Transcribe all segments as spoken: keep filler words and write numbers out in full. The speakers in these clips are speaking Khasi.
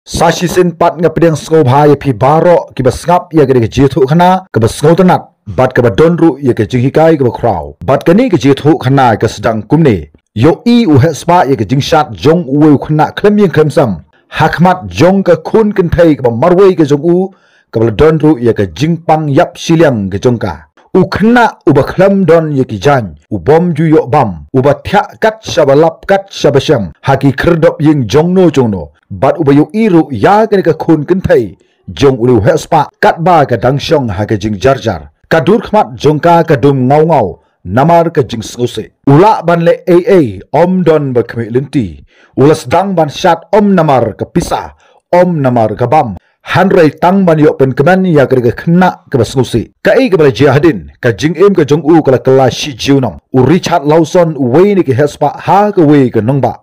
Sa shisien pat nga pdiang sngewbha ïa phi baroh kiba sngap ïa kane ka jingïathuhkhana kaba sngewtynnat bad kaba don ruh ïa ka jinghikai kaba khraw. Bad kane ka jingïathuhkhana ka sdang kumne. Ïohi u heh spah ïa ka jingshad jong uwei u khynnah khlem ïeng khlem sem ha khmat jong ka khun kynthei kaba marwei ka jong u, kaba la don ruh ïa ka jingpang ïap shiliang ka jong ka. U khynnah uba khlem don ïa ki jaiñ, u bym ju ïoh bam, uba thiah kat shaba lap kat shaba shem ha ki khyrdop ïing jongno jongno, bad uba ïohi ruh ïa kane ka khun kynthei jong une u heh spah katba ka dang shong ha ka jingjarjar. Ka dur khmat jong ka ka dum ngaw ngaw namar ka jingsngewsih. U lah ban leh ei ei, ym don ba khmih lynti. U la sdang ban shad ym namar ka pisa, ym namar ka bam, hynrei tang ban ïoh pynkmen ïa kane ka khynnah kaba sngewsih. Kaei kaba la jia hadien, ka jingim ka jong u ka la kylla shi junom. U Richard Lawson, uwei na ki heh spah ha kawei ka nongbah,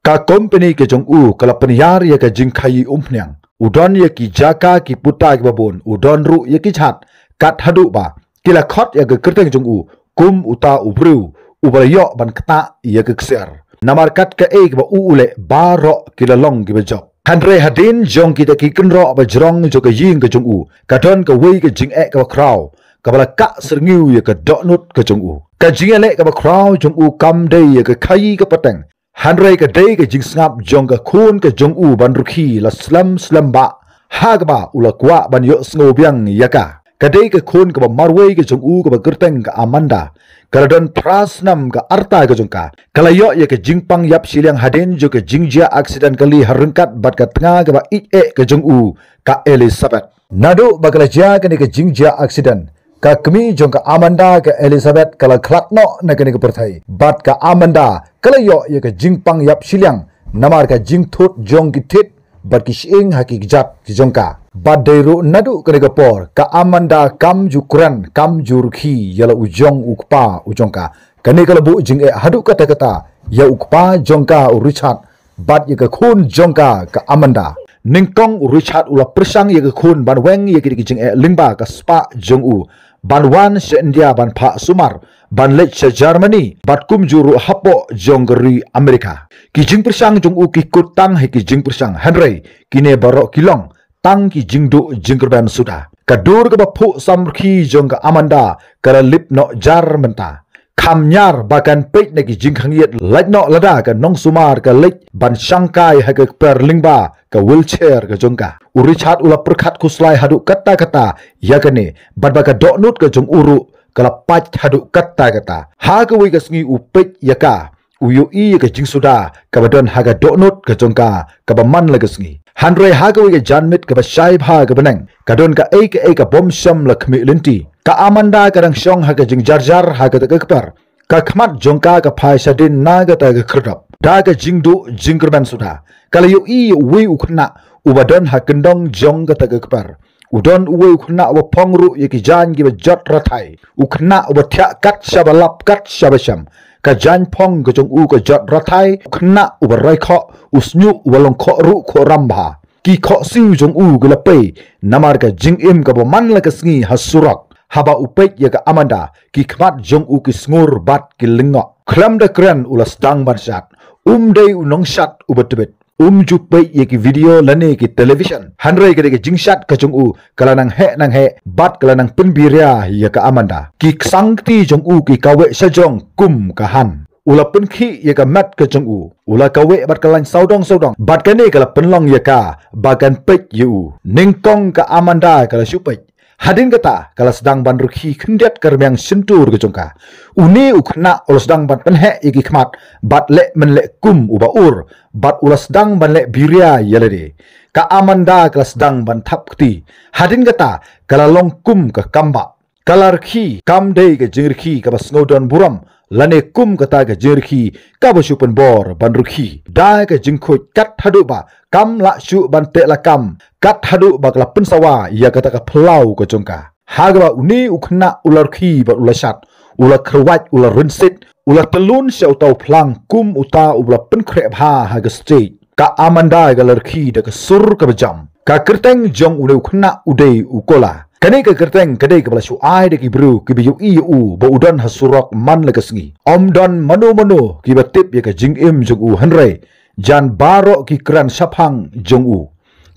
ka kompani ka jong u ka la pynïar ïa ka jingkhaïi umphniang. U don ïa ki jaka ki puta kiba bun, u don ruh ïa ki jhat, kat haduh ba ki la khot ïa ka kyrteng jong u kum uta u briew uba la ïoh ban ktah ïa ka ksiar. Namar kat kaei kaba u u leh baroh ki la long kiba jop. Hynrei hadien jong kita ki kynroh ba jrong jong ka ïing ka jong u, ka don kawei ka jingeh kaba khraw kaba la kah syrngiew ïa ka dohnud ka jong u. Ka jingïaleh kaba khraw jong u kam dei ïa ka khaïi ka pateng, hynrei ka dei ka jingsngap jong ka khun ka jong u ban rkhie la slem slem bah, ha kaba u la kwah ban ïohsngew biang ïa ka. Ka dei ka khun kaba marwei ka jong u kaba kyrteng ka Amanda. Ka la don phra snem ka rta ka jong ka. Ka la ïoh ïa ka jingpang ïap shiliang hadien jong ka jingjia aksiden kali ha ryngkat bad ka tnga kaba ïeit eh ka jong u, ka Elizabeth. Naduh ba ka la jia kane ka jingjia aksiden, ka kmie jong ka Amanda, ka Elizabeth, ka la khlad noh na kane ka pyrthei. Bad ka Amanda ka la ïoh ïa ka jingpang ïap shiliang namar ka jingthut jong ki thied bad ki shyieng ha ki kjat ki jong ka. Bad dei ruh naduh kane ka por ka Amanda kam ju kren, kam ju rkhie ïa la u jong u kpa u jong ka. Kane ka la buh jingeh haduh katta katta ïa u kpa jong ka, u Richard, bad ïa ka khun jong ka, ka Amanda. Nyngkong u Richard u la pyrshang ïa ka khun ban weng ïa kine ki jingeh lyngba ka spah jong u ban wan sha India ban phah sumar, ban leit sha Germany bad kumjuh ruh hapoh jong ka ri Amerika. Ki jingpyrshang jong u ki kut tang ha ki jingpyrshang, hynrei kine baroh ki long tang ki jingduh jingkyrmen suda. Ka dur kaba phuh samrkhie jong ka Amanda ka la lip noh jar mynta. Kham ñiar ba kan peit na ki jingkhang ïit, lait noh lada ka nongsumar ka leit ban shangkai ha ka kper lyngba ka wheelchair ka jong ka. U Richard u la pyrkhat khuslai haduh katta katta ïa kane, bad ba ka dohnud ka jong u ruh ka la pait haduh katta katta. Ha kawei ka sngi u peit ïa ka, u ïohi ïa ka jingsuda kaba don ha ka dohnud ka jong ka kaba man la ka sngi. Hynrei ha kawei ka janmiet kaba shai bha ka bneng, ka don kaei kaei ka bym shym la khmih lynti. Ka Amanda ka dang shong ha ka jingjarjar ha kata ka kper. Ka khmat jong ka ka phai shadien na kata ka khyrdop. Da ka jingduh jingkyrmen suda, ka la ïohi ïa uwei u khynnah uba don ha kyndong jong kata ka kper. U don uwei u khynnah uba phong ruh ïa ki jaiñ kiba jot rathai. U khynnah uba thiah kat shaba lap kat shaba shem. Ka jaiñ phong ka jong u ka jot rathai. U khynnah uba rai khoh, u shñiuh uba long khoh ruh khoh ram bha. Ki khohsiew jong u ki la pei namar ka jingim kaba man la ka sngi ha surok. Haba u peit ïa ka Amanda, ki khmat jong u ki sngur bad ki lyngngoh. Khlem da kren u la sdang ban shad. Um dei u nongshad uba tbit. Um ju peit ïa ki video lane ki television. Hynrei ka dei ka jingshad ka jong u ka la nang heh nang heh bad ka la nang pynbiria ïa ka Amanda. Ki ksang kti jong u ki kaweh shajrong kum ka han. U la pynkhih ïa ka met ka jong u. U la kaweh bad ka lain sawdong sawdong. Bad kane ka la pynlong ïa ka ba kan peit ïa u. Nyngkong ka Amanda ka la shu peit. Hadien kata ka la sdang ban rkhie khyndiat ka rmiang shyntur ka jong ka. Une u khynnah u la sdang ban pynheh ïa ki khmat bad leh men leh kum uba ur, bad u la sdang ban leh biria ïa lade. Ka Amanda ka la sdang ban thap kti. Hadien kata ka la long kum ka kambah. Ka la rkhie, kam dei ka jingrkhie kaba sngewdon burom lane kum kata ka jingrkhie kaba shu pynbor ban rkhie. Da ka jingkhuid kat haduh ba kam lah shuh ban teh lakam, kat haduh ba ka la pynsawa ïa kata ka phyllaw ka jong ka. Ha kaba une u khynnah u la rkhie bad u la shad, u la kyrwat, u la rynsied, u la tyllun sha uta u phlang kum uta uba la pynkhreh bha ha ka stage. Ka Amanda ka la rkhie da ka sur kaba jam. Ka kyrteng jong une u khynnah u dei u Kola. Kane ka kyrteng ka dei kaba la shu ai da ki briew kiba ïohi ïa u ba u don ha surok man la ka sngi. Ym don mano mano kiba tip ïa ka jingim jong u, hynrei jan baroh ki kren shaphang jong u.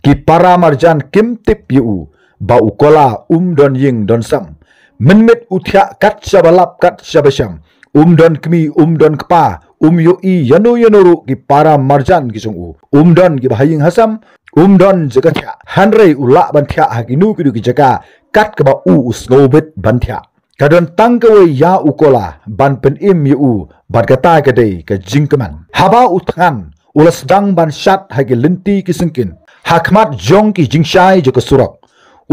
Ki para marjan kim tip ïa u ba u Kola um don ïing don sem. Mynmiet u thiah kat shaba lap kat shaba shem. Um don kmie, um don kpa, um ïohi ïano ïano ruh ki para marjan ki jong u. Um don kiba ha ïing ha sem, um don jaka thiah. Hynrei u lah ban thiah ha kino kino ki jaka kat kaba u u sngewbit ban thiah. Ka don tang kawei ïa u Kola ban pynim ïa u bad kata ka dei ka jingkmen. Haba u thngan u la sdang ban shad ha ki lynti ki syngkien. Ha khmat jong ki jingshai jong ka surok.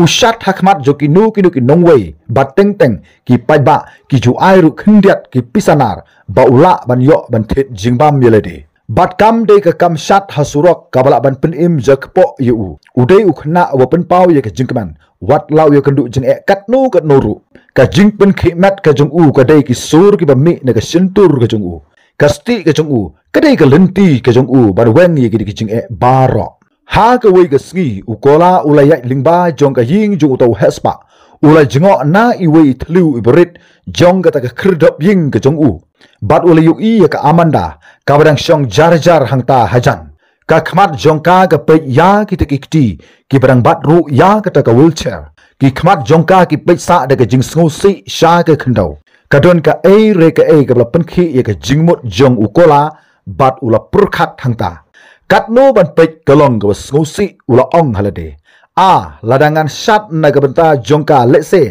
U shad ha khmat jong kino kino ki nongwei bad teng teng ki paidbah ki ju ai ruh khyndiat ki pisa nar ba u lah ban ïoh ban thied jingbam ïa lade. Bad kam dei ka kam shad ha surok kaba lah ban pynim jakpoh ïa u. U dei u khynnah uba pynpaw ïa ka jingkmen. Wat la u ïakynduh jingeh katno katno ruh. Ka jingpynkhih met ka jong u ka dei ki sur kiba mih na ka shyntur ka jong u. Ka stieh ka jong u ka dei ka lynti ka jong u ban weng ïa ki dei ki jingeh baroh. Ha kawei ka sngi u Kola u la ïaid lyngba jong ka ïing jong uta u heh spah. U la jngoh na iwei i thliew iba rit jong kata ka khyrdop ïing ka jong u. Bad u la ïohi ïa ka Amanda kaba dang shong jar jar hangta hajan. Ka khmat jong ka ka peit ïa kita ki kti kiba dang bat ruh ïa kata ka wheelchair. Ki khmat jong ka ki peit sah da ka jingsngewsih sha ka khyndew. Ka don kaei re kaei kaba la pynkhih ïa ka jingmut jong u Kola bad u la pyrkhat hangta. Katno ban peit ka long kaba sngewsih u la ong ha lade. A, lada ngan shad na ka bynta jong ka lehse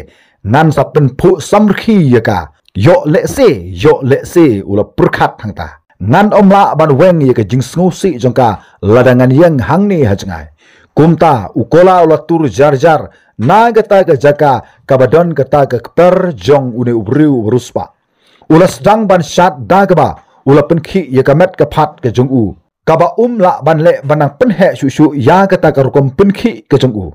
ngan sa pynphuh samrkhie ïa ka. Ïoh lehse, ïoh lehse u la pyrkhat hangta. Ngan ym lah ban weng ïa ka jingsngewsih jong ka lada ngan ïeng hangne ha jngai. Kumta u Kola u la tur jar jar na kata ka jaka kaba don kata ka kper jong une u briew u riewspah. U la sdang ban shad da kaba u la pynkhih ïa ka met ka phad ka jong u. Kaba um lah ban leh ban nang pynheh shuh shuh ïa kata ka rukom pynkhih ka jong u.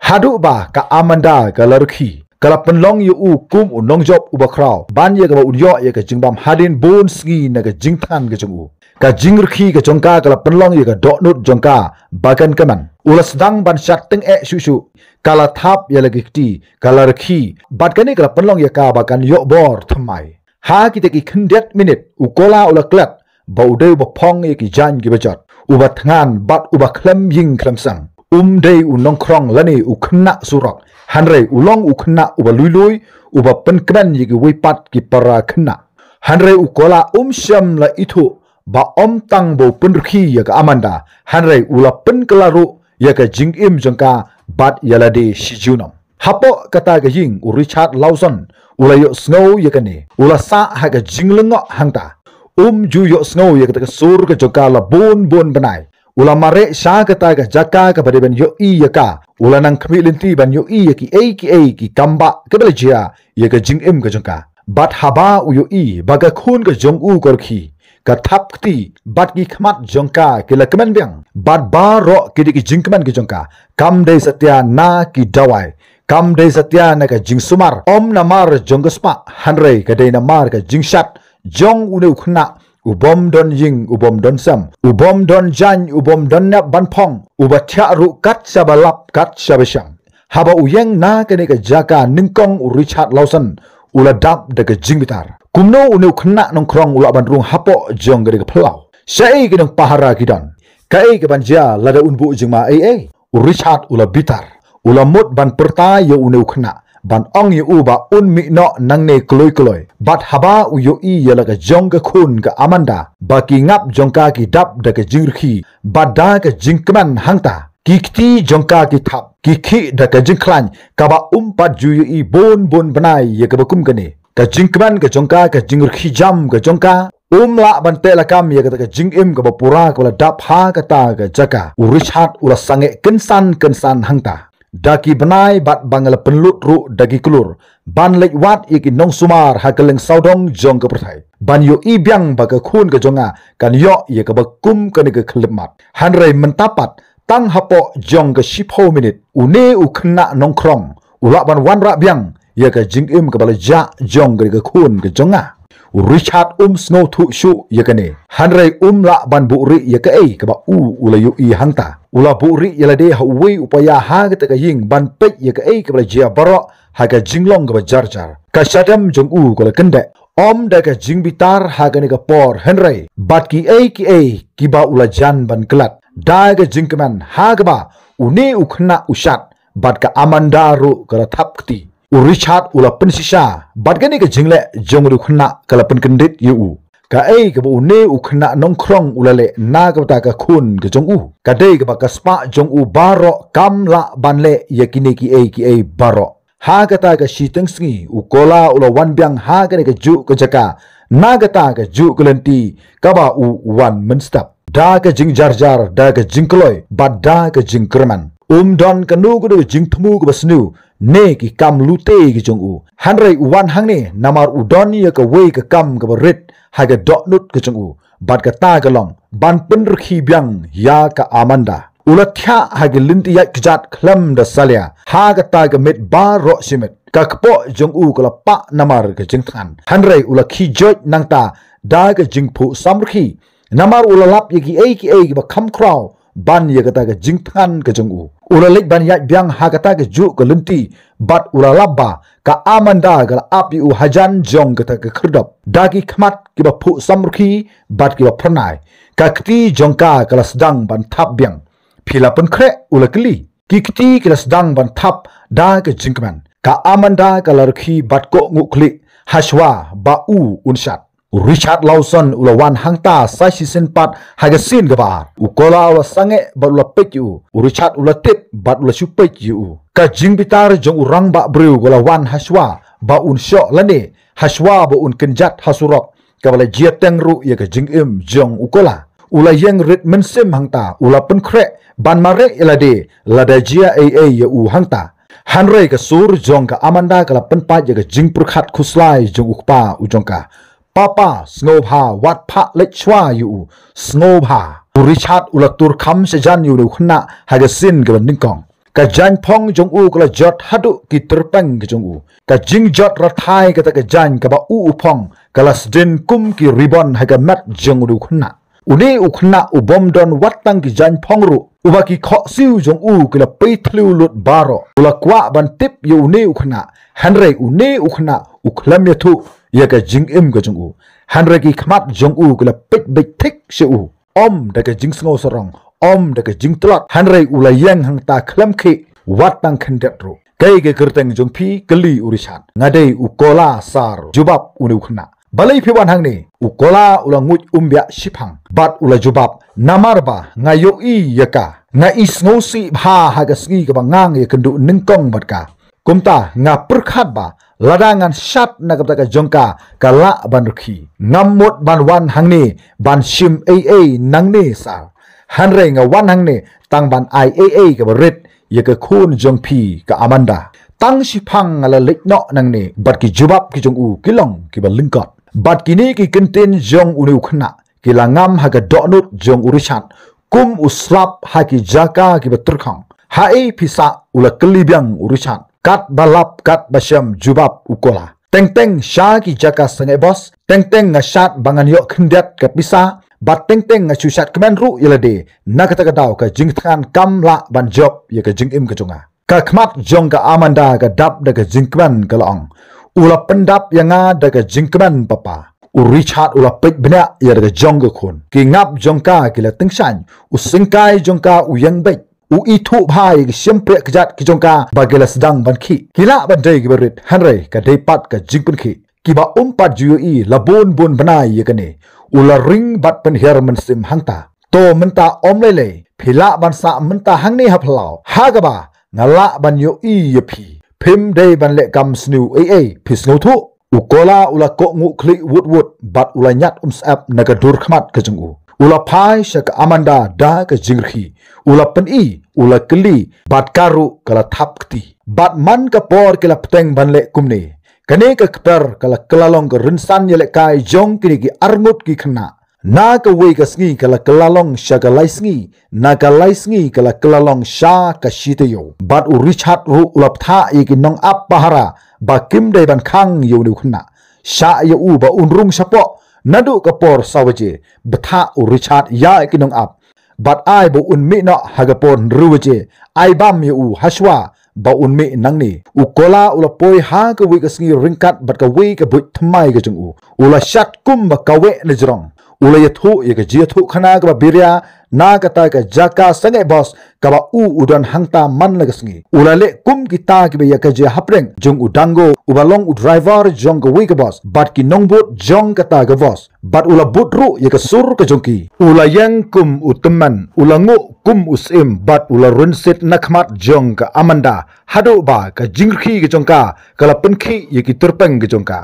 Haduh ba ka Amanda ka la rkhie. Ka la pynlong ïa u kum u nongjop uba khraw ban ïa kaba un ïoh ïa ka jingbam hadien bun sngi na ka jingthngan ka jong u. Ka jingrkhie ka jong ka ka la pynlong ïa ka dohnud jong ka ba kan kmen. U la sdang ban shad tyngeh shuh shuh. Ka la thap ïa la ki kti, ka la rkhie. Bad kane ka la pynlong ïa ka ba kan ïoh bor thymmai. Ha kita ki khyndiat minit u Kola u la klet ba u dei uba phong ïa ki jaiñ kiba jot, uba thngan bad uba khlem ïing khlem sem. Um dei u nongkhrong lane u khynnah surok. Hynrei u long u khynnah uba lui lui, uba pynkmen ïa kiwei pat ki para khynnah. Hynrei u Kola um shym la ithuh ba ym tang ba u pynrkhie ïa ka Amanda, hynrei u la pynkylla ruh ïa ka jingim jong ka bad ïa lade shi junom. Hapoh kata ka ïing u Richard Lawson u la ïohsngew ïa kane, u la sah ha ka jinglyngngoh hangta. Um ju ïohsngew ïa kata ka sur ka jong ka la bun bun bnai. U la mareh sha kata ka jaka kaba dei ban ïohi ïa ka. U la nang khmih lynti ban ïohi ïa kiei kiei ki kambah kiba la jia ïa ka jingim ka jong ka. Bad haba u ïohi ba ka khun ka jong u ka rkhie, ka thap kti bad ki khmat jong ka ki la kmen biang. Bad baroh ki dei ki jingkmen ki jong ka. Kam dei satia na ki dawai, kam dei satia na ka jingsumar, ym namar jong ka spah, hynrei ka dei namar ka jingshad jong une u khynnah u bym don ïing, u bym don sem, u bym don jaiñ, u bym don nep ban phong, uba thiah ruh kat shaba lap kat shaba shem. Haba u ïeng na kane ka jaka nyngkong u Richard Lawson u la dap da ka jingbitar. Kumno une u khynnah nongkhrong u lah ban rung hapoh jong kane ka phyllaw? Shaei ki nongpahara ki don? Kaei kaban jia lada un buh jingma ei ei? U Richard u la bitar. U la mut ban pyrta ïa une u khynnah ban ong ïa u ba un mih noh nangne kloi kloi. Bad haba u ïohi ïa la ka jong ka khun ka Amanda ba ki ngap jong ka ki dap da ka jingrkhie bad da ka jingkmen hangta. Ki kti jong ka ki thap, ki khih da ka jingkhlaiñ kaba um pat ju ïohi bun bun bnai ïa kaba kum kane. Ka jingkmen ka jong ka, ka jingrkhie jam ka jong ka, um lah ban teh lakam ïa kata ka jingim kaba pura kaba la dap ha kata ka jaka. U Richard u la sangeh kynsan kynsan hangta. Da ki bnai bad ba nga la pynlut ruh da ki klur ban leit wad ïa ki nongsumar ha kylleng sawdong jong ka pyrthei ban ïohi biang ba ka khun ka jong nga kan ïoh ïa kaba kum kane ka khyllipmat. Hynrei mynta pat tang hapoh jong ka shiphew minit une u khynnah nongkhrong u lah ban wanrah biang ïa ka jingim kaba la jah jong ka khun ka jong nga. U Richard um sngewthuh shuh ïa kane, hynrei um lah ban buhrieh ïa kaei kaba u u la ïohi hangta. U la buhrieh ïa lade ha uwei u paia ha kata ka ïing ban peit ïa kaei kaba la jia baroh ha ka jinglong kaba jar jar. Ka shadem jong u ka la kyndeh, ym da ka jingbitar ha kane ka por hynrei bad kiei kiei kiba u la jan ban klet. Da ka jingkmen ha kaba Une u khynnah u shat, bad ka Amanda ruh ka la thap kti. U Richard u la pynshisha, bad kane ka jingleh jong une u khynnah ka la pynkyndit ïa u. Kaei kaba une u khynnah nongkhrong u la leh na ka bynta ka khun ka jong u, ka dei kaba ka spah jong u baroh kam lah ban leh ïa kine kiei kiei baroh. Ha kata ka shiteng sngi u Kola u la wan biang ha kane ka juh ka jaka, na kata ka juh ka lynti kaba u wan mynstep. Da ka jingjarjar, da ka jingkloi, bad da ka jingkyrmen. Um don kano kano ka jingthmu kaba sniew ne ki kam lute ki jong u. Hynrei u wan hangne namar u don ïa kawei ka kam kaba rit ha ka dohnud ka jong u. Bad kata ka long ban pynrkhie biang ïa ka Amanda. U la thiah ha ki lynti ïaid kjat khlem da salia ha kata ka miet baroh shi miet. Ka kpoh jong u ka la pah namar ka jingthngan. Hynrei u la khie joit nangta da ka jingphuh samrkhie. Namar u la lap ïa kiei kiei kiba kham khraw ban ïa kata ka jingthngan ka jong u. U la leit ban ïaid biang ha kata ka juh ka lynti, bad u la lap ba ka Amanda ka la ap ïa u hajan jong kata ka khyrdop. Da ki khmat kiba phuh samrkhie bad kiba phyrnai, ka kti jong ka ka la sdang ban thap biang. Phi la pynkhreh? U la kylli. Ki kti ki la sdang ban thap da ka jingkmen. Ka Amanda ka la rkhie bad kohnguh khlieh hashwa ba u un shat. U Richard Lawson u la wan hangta sa shisien pat ha ka sien kaba ar. U Kola u la sangeh bad u la peit ïa u. U Richard u la tip bad u la shu peit ïa u. Ka jingbitar jong u rangbah briew ka la wan hashwa ba un shoh lane hashwa ba un kynjat ha surok, kaba la jia teng ruh ïa ka jingim jong u Kola. U la ïeng rit mynsiem hangta, u la pynkhreh ban mareh ïa lade lada jia ei ei ïa u hangta. Hynrei ka sur jong ka Amanda ka la pynpait ïa ka jingpyrkhat khuslai jong u kpa u jong ka. Papa, sngewbha wat phah leit shuwa ïa u, sngewbha. U Richard u la tur kham shajan ïa une u khynnah ha ka sien kaba nyngkong. Ka jaiñ phong jong u ka la jot haduh ki tyrpeng ka jong u. Ka jingjot rathai kata ka jaiñ kaba u u phong ka la sdien kum ki ribon ha ka met jong une u khynnah. Une u khynnah u bym don wat tang ki jaiñ phong ruh, uba ki khohsiew jong u ki la pei thliew lut baroh. U la kwah ban tip ïa une u khynnah, hynrei une u khynnah u khlem ïathuh ïa ka jingim ka jong u. Hynrei ki khmat jong u ki la peit beit thik sha u. Ym da ka jingsngew sarong, ym da ka jingtlot, hynrei u la ïeng hangta khlem khih wat tang khyndiat ruh. Kaei ka kyrteng jong phi? Kylli u Richard. Nga dei u Kola sir, jubab une u khynnah. Balei phi wan hangne? U Kola u la nguid umbiah shiphang bad u la jubab. Namar ba nga ïohi ïa ka, nga isngewsih bha ha ka sngi kaba nga ïakynduh nyngkong bad ka. Kumta nga pyrkhat ba lada ngan shat na ka bynta ka jong ka, ka lah ban rkhie. Ngam mut ban wan hangne ban shim ei ei nangne sir. Hynrei nga wan hangne tang ban ai ei ei kaba rit ïa ka khun jong phi ka Amanda. Tang shiphang nga la leit noh nangne bad ki jubab ki jong u ki long kiba lyngkot. Bad kine ki kyntien jong une u khynnah ki la ngam ha ka dohnud jong u Richard kum u slap ha ki jaka kiba tyrkhong. Haei phi sah? U la kylli biang u Richard. Katba lap katba shem, jubab u Kola. Teng teng sha ki jaka sangeh bos, teng teng nga shat ba ngan ïoh khyndiat ka pisa, bad teng teng nga shu shat kmen ruh ïa lade. Na kata ka daw ka jingthngan kam lah ban jop ïa ka jingim ka jong nga. Ka khmat jong ka Amanda ka dap da ka jingkmen, ka la ong. U la pyndap ïa nga da ka jingkmen papa. U Richard u la peit bniah ïa da ka jong ka khun. Ki ngap jong ka ki la tyngshaiñ. U syngkai jong ka u ïeng beit. U ithuh bha ïa ki shympriah kjat ki jong ka ba ki la sdang ban khih. Ki lah ban dei kiba rit, hynrei ka dei pat ka jingpynkhih. Kiba um pat ju ïohi la bun bun bnai ïa kane. U la ring bad pynhiar mynsiem hangta. To mynta ym lei lei, phi lah ban sah mynta hangne ha phyllaw, ha kaba nga lah ban ïohi ïa phi. Phim dei ban leh kam sniew ei ei, phi sngewthuh? U Kola u la kohnguh khlieh wut wut bad u la ñiad umsyep na ka dur khmat ka jong u. U la phai sha ka Amanda da ka jingrkhie. U la pyni, u la kylli, bad ka ruh ka la thap kti. Bad man ka por ki la bteng ban leh kumne. Kane ka kper ka la kylla long ka rynsan ïalehkai jong kine ki arngut ki khynnah. Na kawei ka sngi ka la kylla long sha ka lai sngi, na ka lai sngi ka la kylla long sha ka shi taïew. Bad u Richard ruh u la bthah ïa ki nongap pahara ba kim dei ban khang ïa une u khynnah. Shah ïa u ba un rung shapoh naduh ka por saw baje. Bthah u Richard ïa ki nongap. Bad ai ba un mih noh ha ka por hynriew baje. Ai bam ïa u hashwa ba un mih nangne. U Kola u la poi ha kawei ka sngi ryngkat bad kawei ka buit thymmai ka jong u. U la shat kum ba kaweh na jrong. U la ïathuh ïa ka jingïathuhkhana kaba biria na kata ka jaka sangeh bos kaba u u don hangta man la ka sngi. U la leh kum kita kiba ïa ka jia hapdeng jong u Dango uba long u driver jong kawei ka bos bad ki nongbud jong kata ka bos. Bad u la bud ruh ïa ka sur ka jong ki. U la ïeng kum u tymmen, u la nguh kum u syiem bad u la rynsied na khmat jong ka Amanda. Haduh ba ka jingrkhie ka jong ka ka la pynkhih ïa ki tyrpeng ka jong ka.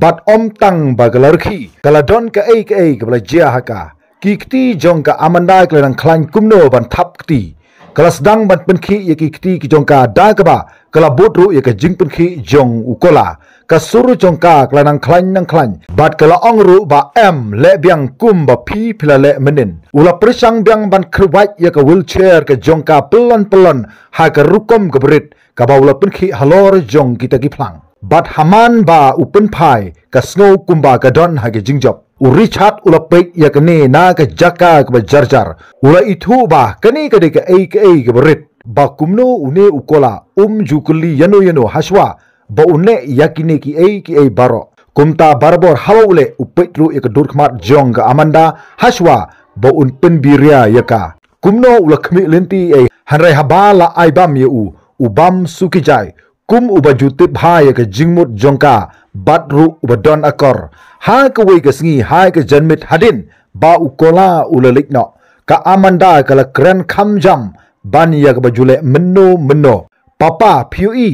Bad ym tang ba ka la rkhie, ka la don kaei kaei kaba la jia ha ka. Ki kti jong ka Amanda ka la nang khlaiñ kumno ban thap kti. Ka la sdang ban pynkhih ïa ki kti ki jong ka da kaba ka la bud ruh ïa ka jingpynkhih jong u Kola. Ka sur jong ka ka la nang khlaiñ nang khlaiñ bad ka la ong ruh ba em, leh biang kum ba phi phi la leh mynnin. U la pyrshang biang ban khyrwait ïa ka wheelchair ka jong ka pyllon pyllon ha ka rukom kaba rit kaba u la pynkhih halor jong kita ki phlang. Bad ha man ba u pynphai, ka sngew kumba ka don ha ka jingjop. U Richard u la peit ïa kane na ka jaka kaba jarjar. U la ithuh ba kane ka dei kaei kaei kaba rit. Ba kumno une u Kola um ju kylli ïano ïano hashwa ba un leh ïa kine kiei kiei baroh. Kumta barabor haba u leh, u peit ruh ïa ka dur khmat jong ka Amanda hashwa ba un pynbiria ïa ka. Kumno u la khmih lynti ei, hynrei haba la ai bam ïa u, u bam suki jai. Kum uba ju tip bha ïa ka jingmut jong ka bad ruh uba don akor. Ha kawei ka sngi ha ka janmiet hadien ba u Kola u la leit noh, ka Amanda ka la kren kham jam ban ïa kaba ju leh mynno mynno. Papa, phi ïohi,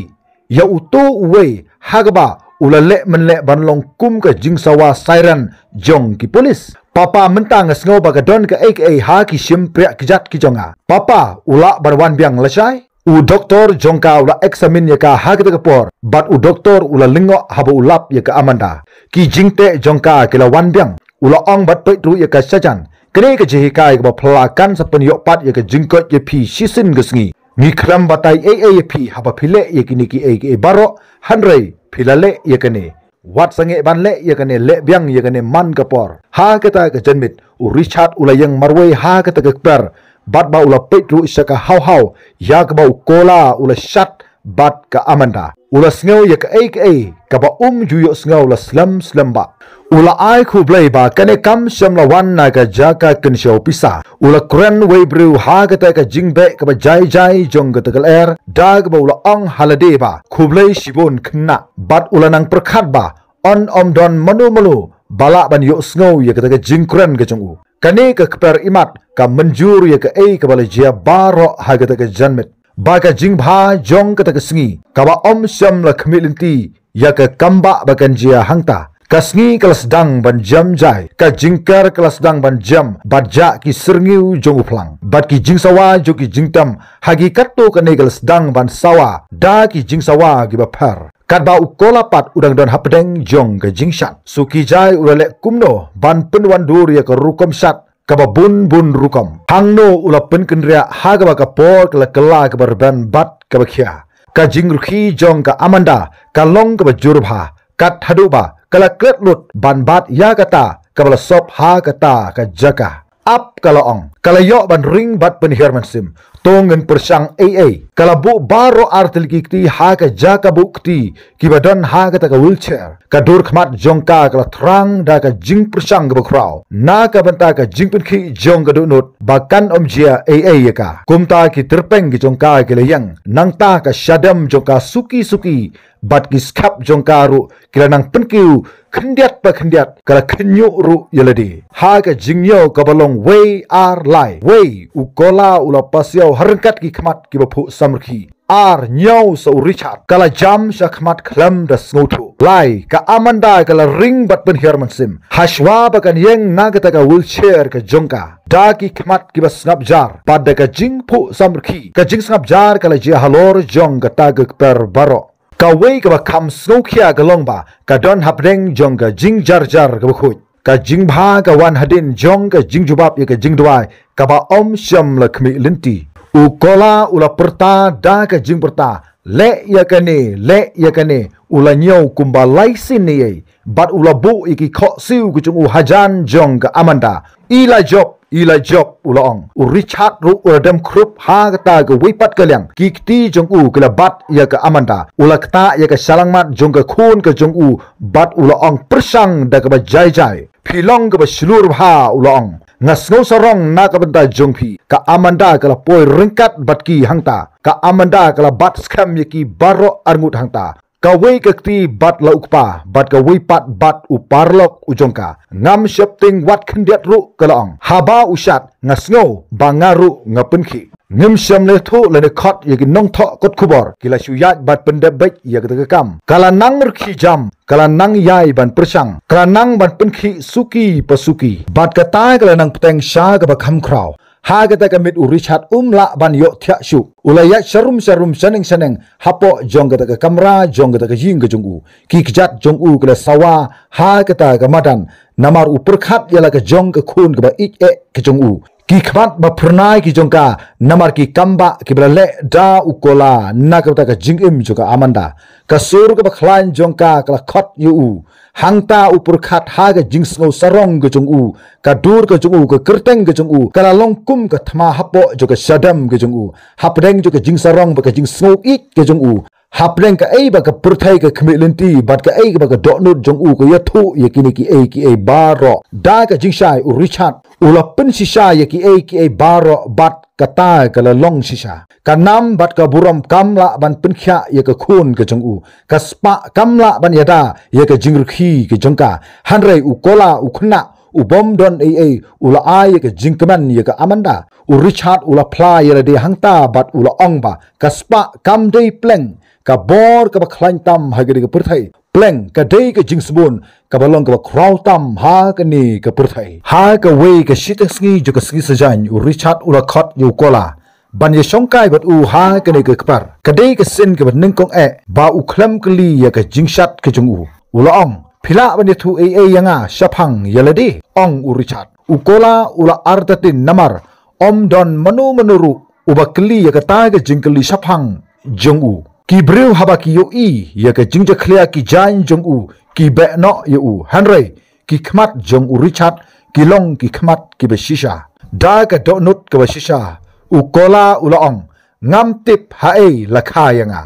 ïa uto uwei ha kaba u la leh mynleh ban long kum ka jingsawa siren jong ki pulit. Papa, mynta nga sngew ba ka don kaei kaei ha ki shympriah kjat ki jong nga. Papa, u lah ban wan biang lashai? U doktor jong ka u la eksamin ïa ka ha kata ka por bad u doktor u la lyngngoh haba u lap ïa ka Amanda. Ki jingteh jong ka ki la wan biang. U la ong bad peit ruh ïa ka shajan. Kane ka jinghikai kaba phylla kan sa pynïoh pat ïa ka jingkoit ïa phi shisien ka sngi. Ngi khlem batai ei ei ïa phi haba phi leh ïa kine kiei kiei baroh, hynrei phi la leh ïa kane. Wat sangeh ban leh ïa kane, leh biang ïa kane man ka por. Ha kata ka janmiet u Richard u la ïeng marwei ha kata ka kper bad ba u la peit ruh sha ka haw haw ïa kaba u Kola u la shat bad ka Amanda. U la sngew ïa kaei kaei kaba um ju ïohsngew la slem slem bha. U la ai khublei ba kane kam shym la wan na ka jaka kynshew pisa. U la kren wei briew ha kata ka jingbeh kaba jai jai jong kata ka lyer da kaba u la ong ha lade ba khublei shibun khynnah. Bad u la nang pyrkhat ba yn ym don mano mano ba lah ban ïohsngew ïa kata ka jingkren ka jong u. Kane ka kper imat ka mynjur ïa kaei kaba la jia baroh ha kata ka janmiet. Ba ka jingbha jong kata ka sngi kaba ym shym la khmih lynti ïa ka kam ba ba kan jia hangta. Ka sngi ka la sdang ban jem jai, ka jingker ka la sdang ban jem bad jah ki syrngiew jong u phlang bad ki jingsawa jong ki jingtem ha ki katto katne ka la sdang ban sawa da ki jingsawa kiba pher. Katba u Kola pat u dang don hapdeng jong ka jingshat. Suki jai u la leh kumno ban pynwandur ïa ka rukom shat kaba bun bun rukom. Hangno u la pynkynriah ha kaba ka por ka la kylla kaba rben bad kaba khia. Ka jingrkhie jong ka Amanda ka long kaba jur bha. Kat haduh ba ka la klet lut ban bat ïa kata kaba la sop ha kata ka jaka. Ap, ka la ong, ka la ïoh ban ring bad pynhiar mynsiem. To ngin pyrshang ei ei. Ka la buh baroh artylli ki kti ha ka jaka buh kti kiba don ha kata ka wheelchair. Ka dur khmat jong ka ka la thrang da ka jingpyrshang kaba khraw na ka bynta ka jingpynkhih jong ka dohnud ba kan ym jia ei ei ïa ka. Kumta ki tyrpeng ki jong ka ki la ïeng, nangta ka shadem jong ka suki suki bad ki skap jong ka ruh ki la nang pynkiew khyndiat pa khyndiat, ka la khynñiuh ruh ïa lade. Ha ka jingñiew kaba long wei ar lai, wei, u Kola u la pasiaw ha ryngkat ki khmat kiba phuh samrkhie. Ar, ñiew, sa u Richard. Ka la jam sha khmat khlem da sngewthuh. Lai, ka Amanda ka la ring bad pynhiar mynsiem. Hashwa ba kan ïeng na kata ka wheelchair ka jong ka, da ki khmat kiba sngap jar bad da ka jingphuh samrkhie, ka jingsngap jar ka la jia halor jong kata ka kper baroh. Kawei kaba kham sngewkhia ka long ba ka don hapdeng jong ka jingjar jar kaba khuid. Ka jingbha ka wan hadien jong ka jingjubab ïa ka jingduwai kaba ym shym la khmih lynti. U Kola u la pyrta da ka jingpyrta, leh ïa kane, leh ïa kane. U la ñiew kumba lai sien ei ei bad u la buh ïa ki khohsiew ki jong u hajan jong ka Amanda. I la jop, i la jop, u la ong. U Richard ruh u la dem khrup ha kata kawei pat ka liang. Ki kti jong u ki la bat ïa ka Amanda. U la ktah ïa ka shyllangmat jong ka khun ka jong u bad u la ong pyrshang da kaba jai jai. Phi long kaba shlur bha, u la ong. Nga sngew sarong na ka bynta jong phi. Ka Amanda ka la poi ryngkat bad ki hangta. Ka Amanda ka la bat skhem ïa ki baroh arngut hangta. Kawei ka kti bad la u kpa, bad kawei pat bad u paralok u jong ka. Ngam shepting wat khyndiat ruh, ka la ong. Haba u shad, nga sngew ba nga ruh nga pynkhih. Ngim shym la ïathuh lane khot ïa ki nongthoh kot khubor, ki la shu ïaid bad pyndep beit ïa kata ka kam. Ka la nang rkhie jam, ka la nang ïai ban pyrshang, ka la nang ban pynkhih suki pa suki. Bad kata ka la nang bteng sha kaba kham khraw. Ha kata ka miet u Richard um lah ban ïoh thiah shuh. U la ïaid sharum sharum shaneng shaneng hapoh jong kata ka kamra jong kata ka ïing ka jong u. Ki kjat jong u ki la sawa ha kata ka madan. Namar u pyrkhat ïa la ka jong ka khun kaba ïeit eh ka jong u. Ki khmat ba phyrnai ki jong ka, namar ki kam ba kiba la leh da u Kola na kata ka jingim jong ka Amanda. Ka sur kaba khlaiñ jong ka ka la khot ïa u. Hangta u pyrkhat ha ka jingsngew sarong ka jong u, ka dur ka jong u, ka kyrteng ka jong u, ka la long kum ka thma hapoh jong ka shadem ka jong u. Hapdeng jong ka jingsarong bad ka jingsngew ïeit ka jong u. Hapdeng kaei ba ka pyrthei ka khmih lynti, bad kaei ba ka dohnud jong u ka ïathuh ïa kine kiei kiei baroh. Da ka jingshai u Richard u la pynshisha ïa kiei kiei baroh bad kata ka la long shisha. Ka nam bad ka burom kam lah ban pynkhiah ïa ka khun ka jong u. Ka spah kam lah ban ïada ïa ka jingrkhie ka jong ka. Hynrei u Kola u khynnah u bym don ei ei u la ai ïa ka jingkmen ïa ka Amanda. U Richard u la phla ïa lade hangta bad u la ong ba ka spah kam dei pleng ka bor kaba khlaiñ tam ha kane ka pyrthei. Pleng ka dei ka jingsbun kaba long kaba khraw tam ha kane ka pyrthei. Ha kawei ka shiteng sngi jong ka sngi sajan u Richard u la khot ïa u Kola ban ïa shongkai bad u ha kane ka kper. Ka dei ka sien kaba nyngkong eh ba u khlem kylli ïa ka jingshad ka jong u. U la ong, phi lah ban ïathuh ei ei ïa nga shaphang ïa lade? Ong u Richard. U Kola u la artatien namar ym don mano mano ruh uba kylli ïa kata ka jingkylli shaphang jong u. Ki briew haba ki ïohi ïa ka jingjakhlia ki jaiñ jong u ki beh noh ïa u. Hynrei ki khmat jong u Richard ki long ki khmat kiba shisha. Da ka dohnud kaba shisha u Kola u la ong, ngam tip haei la kha ïa nga.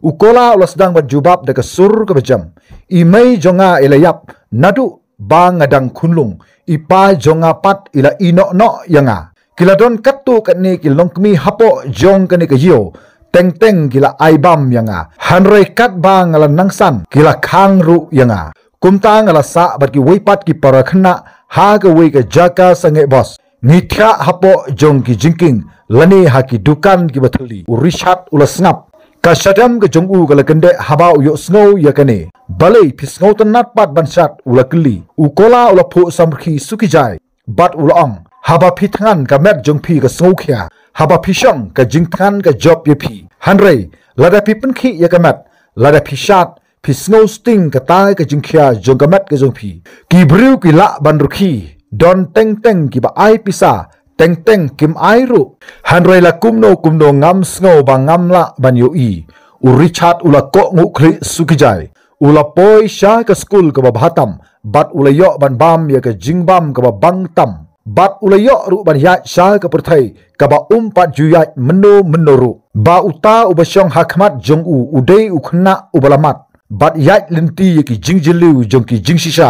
U Kola u la sdang ban jubab da ka sur kaba jem, i mei jong nga i la ïap naduh ba nga dang khunlung, i pa jong nga pat i la ïehnoh noh ïa nga. Ki la don katto katne ki longkmie hapoh jong kane ka ïew, teng teng ki la ai bam ïa nga. Hynrei katba nga la nangsan ki la khang ruh ïa nga. Kumta nga la sah bad kiwei pat ki para khynnah ha kawei ka jaka sangeh bos. Ngi thiah hapoh jong ki jingkieng lane ha ki dukan kiba thylli. U Richard u la sngap. Ka shadem ka jong u ka la kyndeh haba u ïohsngew ïa kane. Balei phi sngewtynnad pat ban shad? U la kylli. U Kola u la phuh samrkhie sukijai bad u la ong, haba phi thngan ka met jong phi ka sngewkhia. Haba phi shong ka jingthngan ka jop ïa phi. Hynrei lada phi pynkhih ïa ka met, lada phi shad, phi sngewsting kata ka jingkhia jong ka met ka jong phi. Ki briew ki lah ban rkhie, don teng teng kiba ai pisa, teng teng kim ai ruh. Hynrei la kumno kumno ngam sngew ba ngam lah ban ïohi. U Richard u la kohnguh khlieh sukijai. U la poi sha ka skul kaba bha tam bad u la ïoh ban bam ïa ka jingbam kaba bang tam. Bad u la ïoh ruh ban ïaid sha ka pyrthei kaba um pat ju ïaid mynno mynno ruh. Ba uta uba shong ha khmat jong u u dei u khynnah uba la mat bad ïaid lynti ïa ki jingjylliew jong ki jingshisha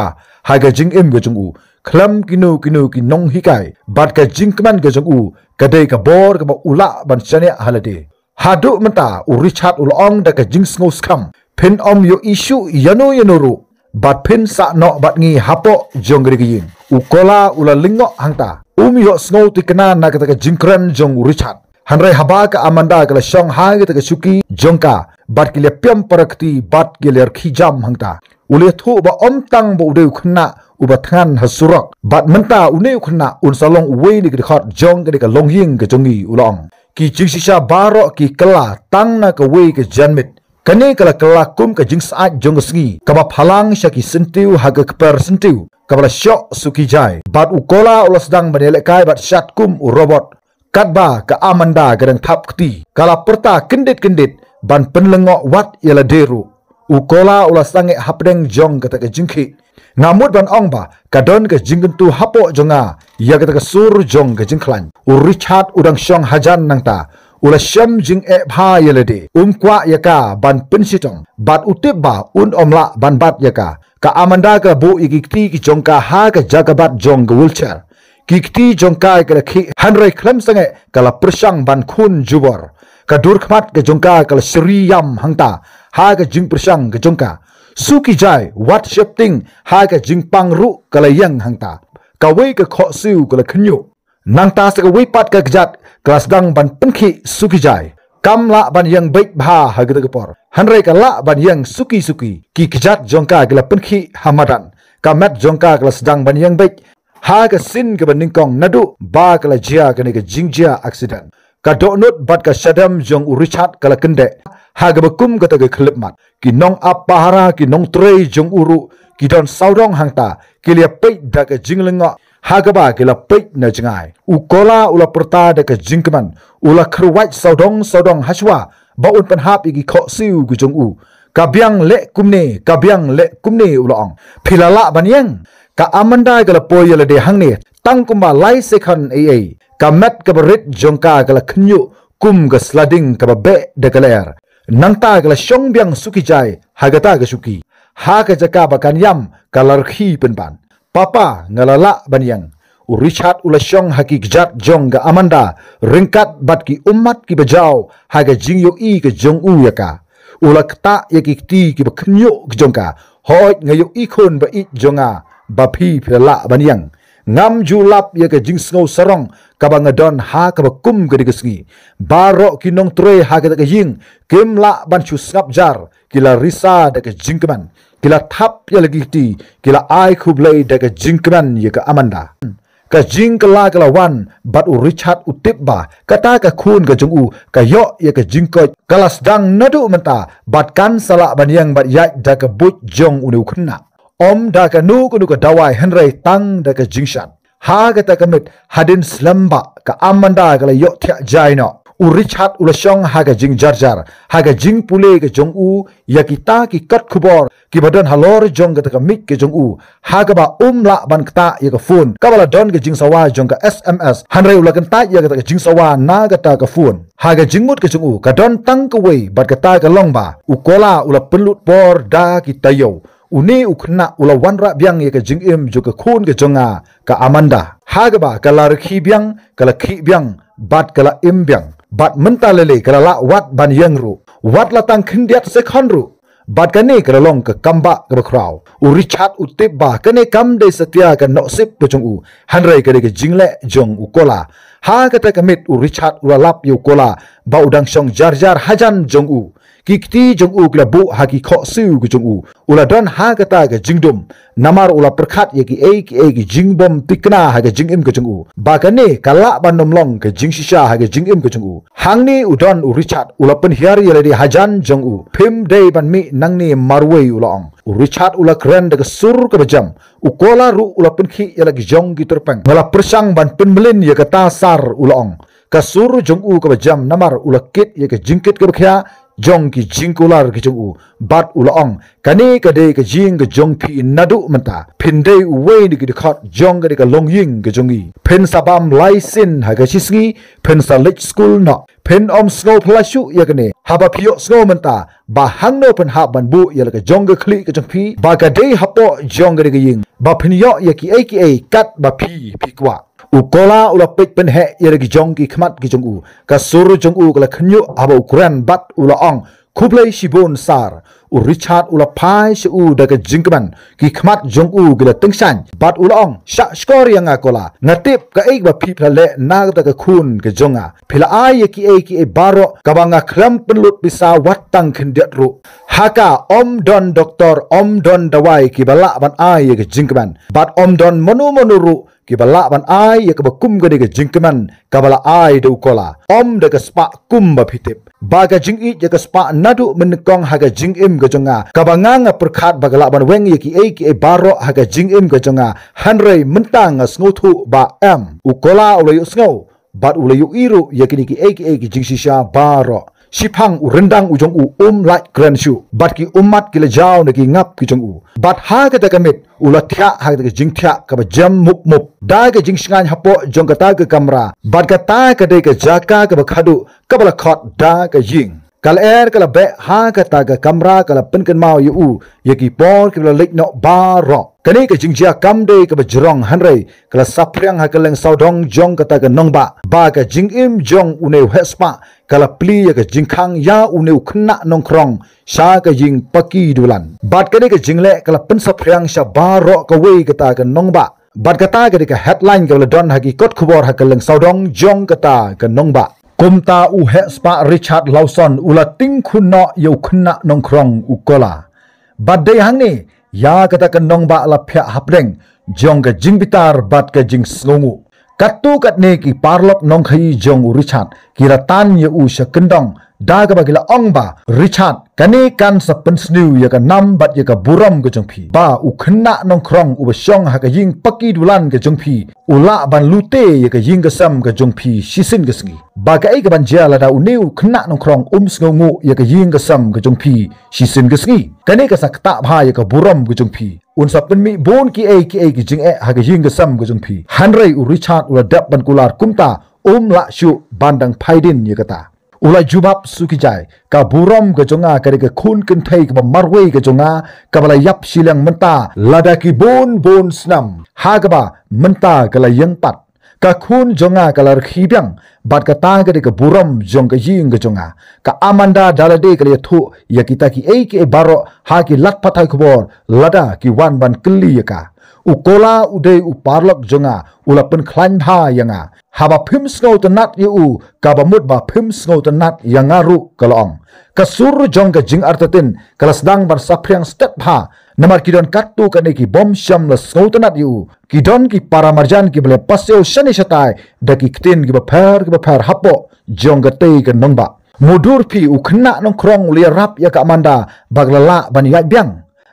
ha ka jingim ka jong u. Khlem kino kino ki nonghikai bad ka jingkmen ka jong u ka dei ka bor kaba u lah ban shaniah ha lade. Haduh mynta u Richard u la ong da ka jingsngewskhem, phin ym ïohi shuh ïano ïano ruh bad phin sah noh bad ngi hapoh jong kane ka ïing. U Kola u la lyngngoh hangta. Um ïohsngew thikna na kata ka jingkren jong u Richard. Hynrei haba ka Amanda ka la shong ha kata ka shuki jong ka bad ki la pynpra kti bad ki la rkhie jam hangta, u la ïathuh ba ym tang ba u dei u khynnah uba thngan ha surok, bad mynta une u khynnah un sa long uwei na ki dkhot jong kane ka longïing ka jong ngi, u la ong. Ki jingshisha baroh ki kylla tang na kawei ka janmiet. Kane ka la kylla kum ka jingsyaid jong ka sngi kaba phalang sha ki syntiew ha ka kper syntiew kaba la shoh sukijai. Bad u Kola u la sdang ban ïalehkai bad shad kum u robot. Katba ka Amanda ka dang thap kti, ka la pyrta kyndit kyndit ban pynlyngngoh wat ïa lade ruh. U Kola u la sangeh hapdeng jong kata ka jingkhih. Nga mut ban ong ba ka don ka jingkyntu hapoh jong nga ïa kata ka sur jong ka jingkhlaiñ. U Richard u dang shong hajan nangta. U la shem jingeh bha ïa lade. Um kwah ïa ka ban pynshitom bad u tip ba un ym lah ban bat ïa ka. Ka Amanda ka la buh ïa ki kti ki jong ka ha ka jaka bat jong ka wheelchair. Ki kti jong ka ki la khih, hynrei khlem sangeh ka la pyrshang ban khun jubor. Ka dur khmat ka jong ka ka la shri ïam hangta ha ka jingpyrshang ka jong ka. Suki Jai, wat shepting, ha ka jingpang ruh ka la ïeng hangta. Kawei ka khohsiew ka la khynñiuh. Nangta sa kawei pat ka kjat ka la sdang ban pynkhih Suki Jai. Kam lah ban ïeng beit bha ha kata ka por, hynrei ka lah ban ïeng suki suki. Ki kjat jong ka ki la pynkhih ha madan. Ka met jong ka ka la sdang ban ïeng beit. Ha ka sien kaba nyngkong naduh ba ka la jia kane ka jingjia accident, ka dohnud bad ka shadem jong u Richard ka la kyndeh ha kaba kum kata ka khyllipmat. Ki nongap pahara, ki nongtrei jong u ruh ki don sawdong hangta, ki la peit da ka jinglyngngoh ha kaba ki la peit na jngai. U Kola u la pyrta da ka jingkmen, u la kyrwat sawdong sawdong hashwa ba un pynhap ïa ki khohsiew ki jong u. Ka biang leh kumne, ka biang leh kumne, u la ong. Phi la lah ban ïeng? Ka Amanda ka la poi ïa lade hangne tang kumba lai sekon ei ei. Ka met kaba rit jong ka ka la khynñiuh kum ka sla ding kaba beh da ka lyer. Nangta ka la shong biang Suki Jai ha kata ka shuki. Ha ka jaka ba kan ïam ka la rkhie pynban. Papa, nga la lah ban ïeng. U Richard u la shong ha ki kjat jong ka Amanda ryngkat bad ki ummat kiba jaw ha ka jingïohi ka jong u ïa ka. U la ktah ïa ki kti kiba khynñiuh ki jong ka. Hooid, nga ïohi khun ba ïeit jong nga, ba phi phi la lah ban ïeng. Ngam ju lap ïa ka jingsngew sarong kaba nga don ha kaba kum kane ka sngi. Baroh ki nongtrei ha kata ka ïing kim lah ban shu sngap jar, ki la risa da ka jingkmen. Ki la thap ïa la ki kti, ki la ai khublei da ka jingkmen ïa ka Amanda. Ka jingkylla ka la wan bad u Richard u tip ba kata ka khun ka jong u ka ïoh ïa ka jingkoit, ka la sdang naduh mynta bad kan sa lah ban ïeng bad ïaid da ka buit jong une u khynnah. Ym da kano kano ka dawai hynrei tang da ka jingshad. Ha kata ka miet hadien slem ba ka Amanda ka la ïohthiah jai noh, u Richard u la shong ha ka jingjarjar, ha ka jingpule ka jong u ïa kita ki kot khubor kiba don halor jong kata ka miej ka jong u. Ha kaba um lah ban ktah ïa ka phone, kaba la don ka jingsawa jong ka S M S, hynrei u la kyntait ïa kata ka jingsawa na kata ka phone. Ha ka jingmut ka jong u ka don tang kawei bad kata ka long ba u Kola u la pynlut por da ki taïew. Une u khynnah u la wanrah biang ïa ka jingim jong ka khun ka jong nga ka Amanda. Ha kaba ka la rkhie biang, ka la khih biang bad ka la im biang. Bad mynta lei lei ka la lah wat ban ïeng ruh, wat la tang khyndiat sekon ruh. Bad kane ka la long ka kambah kaba khraw. U Richard u tip ba kane kam dei satia ka nohsip ka jong u, hynrei ka dei ka jingleh jong u Kola. Ha kata ka miet u Richard u la lap ïa u Kola ba u dang shong jarjar hajan jong u. Ki kti jong u ki la buh ha ki khohsiew ki jong u. U la don ha kata ka jingdum, namar u la pyrkhat ïa kiei kiei ki jingbymtikna ha ka jingim ka jong u, ba kane ka lah ban ym long ka jingshisha ha ka jingim ka jong u. Hangne u don u Richard u la pynhiar ïa lade hajan jong u. Phim dei ban mih nangne marwei, u la ong. U Richard u la kren da ka sur kaba jem. U Kola ruh u la pynkhih ïa la ki jong ki tyrpeng. Nga la pyrshang ban pynmlien ïa kata sir, u la ong. Ka sur jong u kaba jem namar u la kit ïa ka jingkit kaba khia jong ki jingkular ki jong u. Bad u la ong, kane ka dei ka jingim ka jong phi naduh mynta. Phin dei uwei na ki dkhot jong kane ka longïing ka jong ngi. Phin sa bam lai sien ha ka shisngi, phin sa leit skul noh. Phin ym sngew phylla shuh ïa kane. Haba phi ïohsngew mynta ba hangno phin hap ban buh ïa la ka jong ka khlieh ka jong phi, ba ka dei hapoh jong kane ka ïing, ba phin ïoh ïa kiei kiei kat ba phi phi kwah. U Kola u la peit pynheh ïa la ki jong ki khmat ki jong u. Ka sur jong u ka la khynñiuh haba u kren bad u la ong, khublei shibun sir. U Richard u la phai sha u da ka jingkmen. Ki khmat jong u ki la tyngshaiñ bad u la ong, shah shkor ïa nga Kola. Nga tip kaei ba phi phi la leh na kata ka khun ka jong nga. Phi la ai ïa kiei kiei baroh kaba nga khlem pynlut pisa wat tang khyndiat ruh. Ha ka ym don doktor, ym don dawai kiba lah ban ai ïa ka jingkmen. Bad ym don mano mano ruh kiba lah ban ai ïa kaba kum kane ka jingkmen kaba la ai da u Kola. Ym da ka spah kum ba phi tip. Ba ka jingïeit ïa ka spah naduh mynnyngkong ha ka jingim ka jong nga, kaba nga nga pyrkhat ba ka lah ban weng ïa kiei kiei baroh ha ka jingim ka jong nga. Hynrei mynta nga sngewthuh ba em. U Kola u la ïohsngew bad u la ïohi ruh ïa kine kiei kiei ki jingshisha baroh. Shiphang u ryndang u jong u um lait kren shuh, bad ki ummat ki la jaw na ki ngap ki jong u. Bad ha kata ka miet u la thiah ha kata ka jingthiah kaba jem mup mup da ka jingshngaiñ hapoh jong kata ka kamra. Bad kata ka dei ka jaka kaba khadduh kaba la khot da ka ïing. Ka lyer ka la beh ha kata ka kamra, ka la pynkynmaw ïa u ïa ki por kiba la leit noh baroh. Kane ka jingjia kam dei kaba jrong hynrei ka la saphriang ha kylleng sawdong jong kata ka nongbah ba ka jingim jong une u heh spah ka la plie ïa ka jingkhang ïa une u khynnah nongkhrong sha ka ïing paki dulan. Bad kane ka jingleh ka la pynsaphriang sha baroh kawei kata ka nongbah. Bad kata ka dei ka headline kaba la don ha ki kot khubor ha kylleng sawdong jong kata ka nongbah. Kumta u heh spah Richard Lawson u la tyngkhun noh ïa u khynnah nongkhrong u Kola. Bad dei hangne ïa kata ka nongbah la phiah hapdeng jong ka jingbitar bad ka jingsngewnguh. Katto katne ki paralok nongkhaïi jong u Richard ki la tan ïa u sha kyndong da kaba ki la ong ba, Richard, kane kan sa pynsniew ïa ka nam bad ïa ka burom ka jong phi ba u khynnah nongkhrong uba shong ha ka ïing paki dulan ka jong phi u lah ban lute ïa ka ïing ka sem ka jong phi shisien ka sngi. Ba kaei kaban jia lada une u khynnah nongkhrong um sngewnguh ïa ka ïing ka sem ka jong phi shisien ka sngi? Kane ka sa ktah bha ïa ka burom ka jong phi. Un sa pynmih bun kiei kiei ki jingeh ha ka ïing ka sem ka jong phi. Hynrei u Richard u la dep ban kular kumta, um lah shuh ban dang phai dien ïa kata. U la jubab, suki jai, ka burom ka jong nga ka dei ka khun kynthei kaba marwei ka jong nga kaba la ïap shiliang mynta lada ki bun bun snem. Ha kaba mynta ka la ïeng pat. Ka khun jong nga ka la rkhie biang bad kata ka dei ka burom jong ka ïing ka jong nga. Ka Amanda da lade ka la ïathuh ïa kita kiei kiei baroh ha ki lad pathai khubor lada ki wan ban kylli ïa ka. U Kola u dei u paralok jong nga, u la pynkhlaiñ bha ïa nga. Haba phim sngewtynnat ïa u, kaba mut ba phim sngewtynnat ïa nga ruh, ka la ong. Ka sur jong ka jingartatien ka la sdang ban saphriang stet bha. Namar ki don katto katne ki bym shym la sngewtynnat ïa u. Ki don ki para marjan kiba la pasiaw shane shatai da ki ktien kiba pher kiba pher hapoh jong katei ka nongbah. Mutdur phi, u khynnah nongkhrong u la ïarap ïa ka Amanda ba ka la lah ban ïaid biang.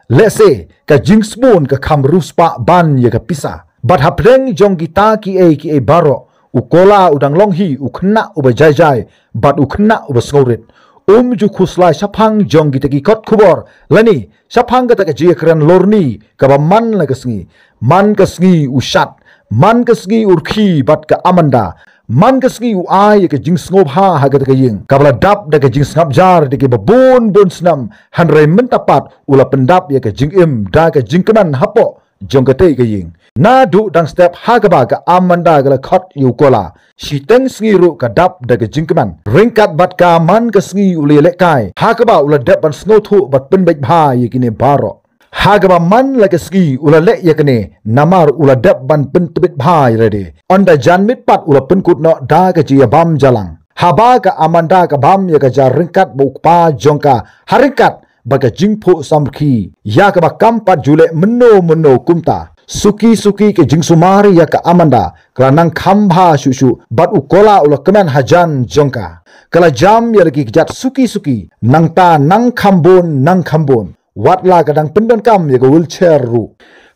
Lehse ka jingsbun ka kham riewspah ban ïa ka pisa. Bad hapdeng jong kita kiei kiei baroh, u Kola u dang long hi u khynnah uba jai jai bad u khynnah uba sngewrit. Um ju khuslai shaphang jong kita ki kot khubor lane shaphang kata ka jingïakren lorni kaba man la ka sngi. Man ka sngi u shad, man ka sngi u rkhie bad ka Amanda. Man ka sngi u ai ïa ka jingsngewbha ha kata ka ïing kaba la dap da ka jingsngap jar da kiba bun bun snem, hynrei mynta pat u la pyndap ïa ka jingim da ka jingkmen hapoh jong katei ka ïing. Naduh dang step ha kaba ka Amanda ka la khot ïa u Kola, shiteng sngi ruh ka dap da ka jingkmen. Ryngkat bad ka, man ka sngi u la ïalehkai ha kaba u la dep ban sngewthuh bad pynbeit bha ïa kine baroh. Ha kaba man la ka sngi u la leh ïa kane namar u la dep ban pyntbit bha ïa lade. Ynda jan miet pat u la pynkut noh da ka jingïabam jalang. Haba ka Amanda ka bam ïa ka ja ryngkat bad u kpa jong ka, ha ryngkat bad ka jingphuh samrkhie, ïa kaba kam pat ju leh mynno mynno kumta. Suki suki ka jingsumar ïa ka Amanda ka la nang kham bha shuh shuh bad u Kola u la kmen hajan jong ka. Ka la jam ïa la ki kjat suki suki, nangta nang kham bun nang kham bun. Wat la ka dang pyndonkam ïa ka wheelchair ruh.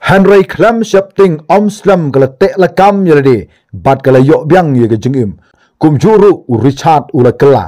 Hynrei khlem sheptieng, ym slem ka la teh lakam ïa lade bad ka la ïoh biang ïa ka jingim. Kumjuh ruh u Richard u la kylla.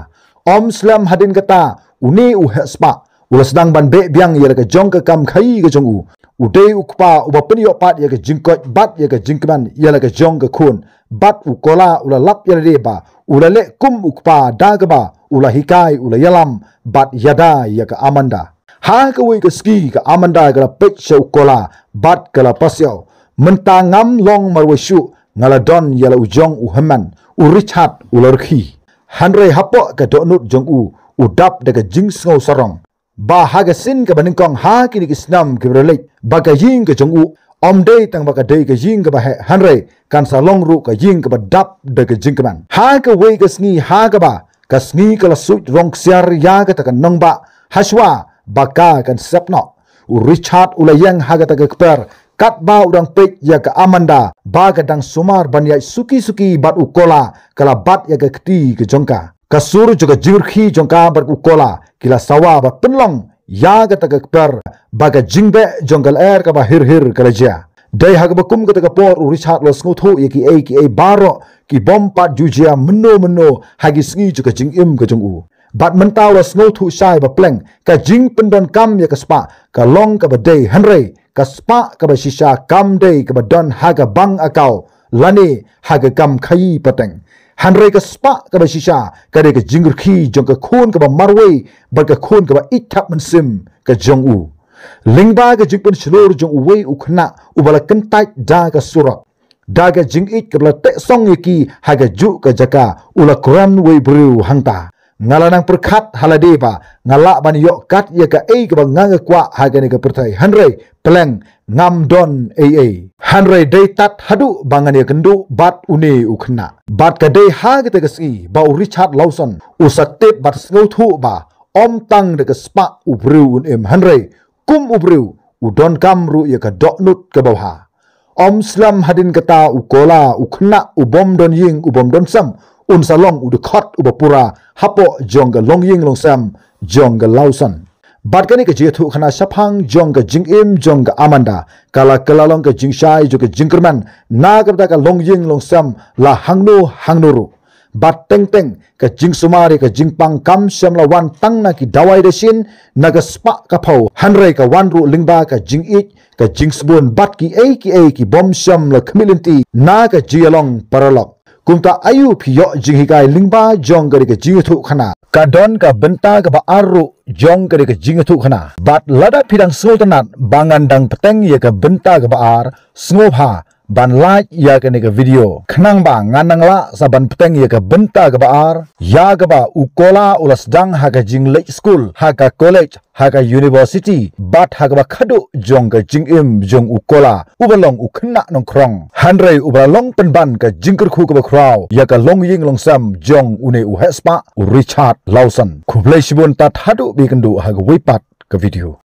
Ym slem hadien kata, une u heh spah u la sdang ban beh biang ïa la ka jong ka kam khaïi ka jong u. U dei u kpa uba pynïoh pat ïa ka jingkoit bad ïa ka jingkmen ïa la ka jong ka khun. Bad u Kola u la lap ïa lade ba u la leh kum u kpa da kaba u la hikai, u la ïalam bad ïada ïa ka Amanda. Ha kawei ka sngi ka Amanda ka la peit sha u Kola bad ka la pasiaw. Mynta ngam long marwei shuh, nga la don ïa la u jong u hynmen. U Richard u la rkhie. Hynrei hapoh ka dohnud jong u, u dap da ka jingsngew sarong ba ha ka sien kaba nyngkong ha kine ki snem kiba la leit, ba ka ïing ka jong u ym dei tang ba ka dei ka ïing kaba heh, hynrei kan sa long ruh ka ïing kaba dap da ka jingkmen. Ha kawei ka sngi ha kaba ka sngi ka la suit rong ksiar ïa kata ka nongbah, hashwa ba ka kan sep noh, u Richard u la ïeng ha kata ka kper, katba u dang peit ïa ka Amanda ba ka dang sumar ban ïaid suki suki bad u Kola, ka la bat ïa ka kti ka jong ka. Ka sur jong ka jingrkhie jong ka bad u Kola ki la sawa bad pynlong ïa kata ka kper, ba ka jingbeh jong ka lyer kaba hir hir ka la jia. Dei ha kaba kum kata ka por u Richard u la sngewthuh ïa kiei kiei baroh ki bym pat ju jia mynno mynno ha ki sngi jong ka jingim ka jong u. Bad mynta u la sngewthuh shai ba pleng ka jingpyndonkam ïa ka spah ka long kaba dei, hynrei ka spah kaba shisha kam dei kaba don ha ka bank account lane ha ka kam khaïi pateng. Hynrei ka spah kaba shisha ka dei ka jingrkhie jong ka khun kaba marwei bad ka khun kaba ïeit thap mynsiem ka jong u. Lyngba ka jingpynshlur jong uwei u khynnah uba la kyntait da ka surok, da ka jingïeit kaba la teh song ïa ki ha kajuh ka jaka, u la kren uwei u briew hangta: Nga la nang pyrkhat ha lade ba nga lah ban ïoh kat ïa kaei kaba nga nga kwah ha kane ka pyrthei, hynrei pylleng, ngam don ei ei. Hynrei dei tad haduh ba ngan ïakynduh bad une u khynnah. Bad ka dei ha kata ka sngi ba u Richard Lawson u sa tip bad sngewthuh ba ym tang da ka spah u briew un im, hynrei kum u briew u donkam ruh ïa ka dohnud kaba bha. Ym slem hadien kata, u Kola, u khynnah u bym don ïing u bym don sem, un sa long u dkhot uba pura hapoh jong ka longïing longsem jong ka Lawson. Bad kane ka jingïathuhkhana shaphang jong ka jingim jong ka Amanda ka la kylla long ka jingshai jong ka jingkyrmen, na ka bynta ka longïing longsem la hangno hangno ruh. Bad teng teng ka jingsumar ïa ka jingpang kam shym la wan tang na ki dawai dashin, na ka spah ka phew, hynrei ka wan ruh lyngba ka jingïeit, ka jingsbun bad kiei kiei ki bym shym la khmih lynti na ka jingïalong paralok. Kumta, aïu phi ïoh jinghikai lyngba jong kane ka jingïathuhkhana? Ka don ka bynta kaba ar ruh jong kane ka jingïathuhkhana. Bad lada phi dang sngewtynnat ba ngan dang bteng ïa ka bynta kaba ar, sngewbha ban like ïa kane ka video, khnang ba ngan nang lah sa ban bteng ïa ka bynta kaba ar, ïa kaba u Kola u la sdang ha ka jingleit skul, ha ka college, ha ka university, bad ha kaba khadduh jong ka jingim jong u Kola, uba long u khynnah nongkhrong, hynrei uba la long pynban ka jingkyrkhu kaba khraw ïa ka longïing longsem jong une u hehspah, u Richard Lawson. Khublei shibun, tad haduh ban ïakynduh ha kawei pat ka video.